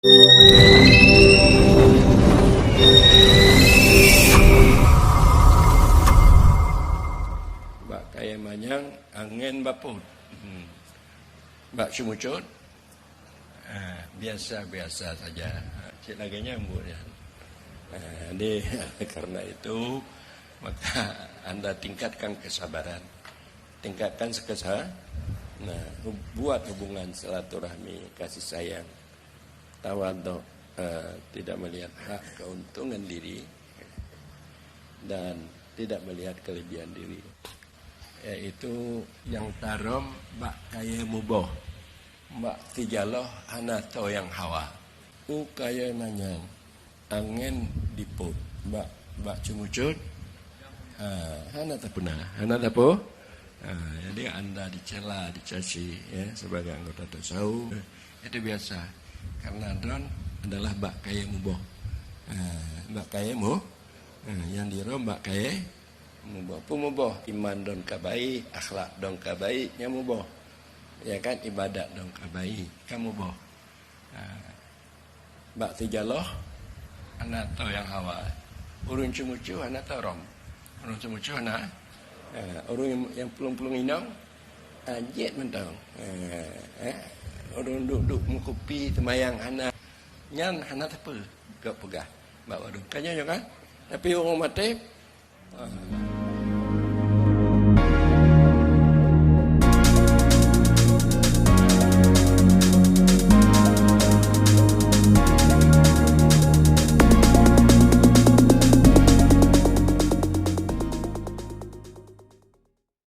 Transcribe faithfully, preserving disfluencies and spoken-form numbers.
Bak kayée manyang angén bapot. Hmm. Bak ceumucot, ah, biasa-biasa saja. Cit lagée nyang buet nyan. Ah, jadi, karena itu, maka anda tingkatkan kesabaran. Tingkatkan sekesa-, nah, hub-, buat hubungan silaturahmi, kasih sayang. Tawadhu, eh, tidak melihat hak keuntungan diri dan tidak melihat kelebihan diri. Yaitu nyang tarhom bak kayée muboh, bak tijaloh hana toe nyang hawa. U kayée manyang, angén dipot, bak, bak ceumucot, ha, hana tapuna, hana tapo. Ha, jadi anda dicela, dicaci, ya, sebagai anggota tasawuf, itu biasa. Karena droen adalah bak kayée muboh. Ha, bak kayée mu-, ha, nyang dirhom bak kayée muboh. Peumuboh, iman droen ka baik, akhlak droen ka baik, nyan muboh. Ya kan, ibadat droen ka baik, ka muboh. Ha. Bak tijaloh, hana toe nyang hawa. Ureuëng ceumucot hana tarhom. Ureuëng ceumucot hana. Ha, ureuëng nyang, nyang plueng-plueng inong, ha, jeuet mantong. Ha, eh, ureuëng duek-duek meukupi seumayang hana. Nyan hana sapeue gob peugah bak ureuëng. Ka nyoe kan? Tapi ureuëng maté, ha.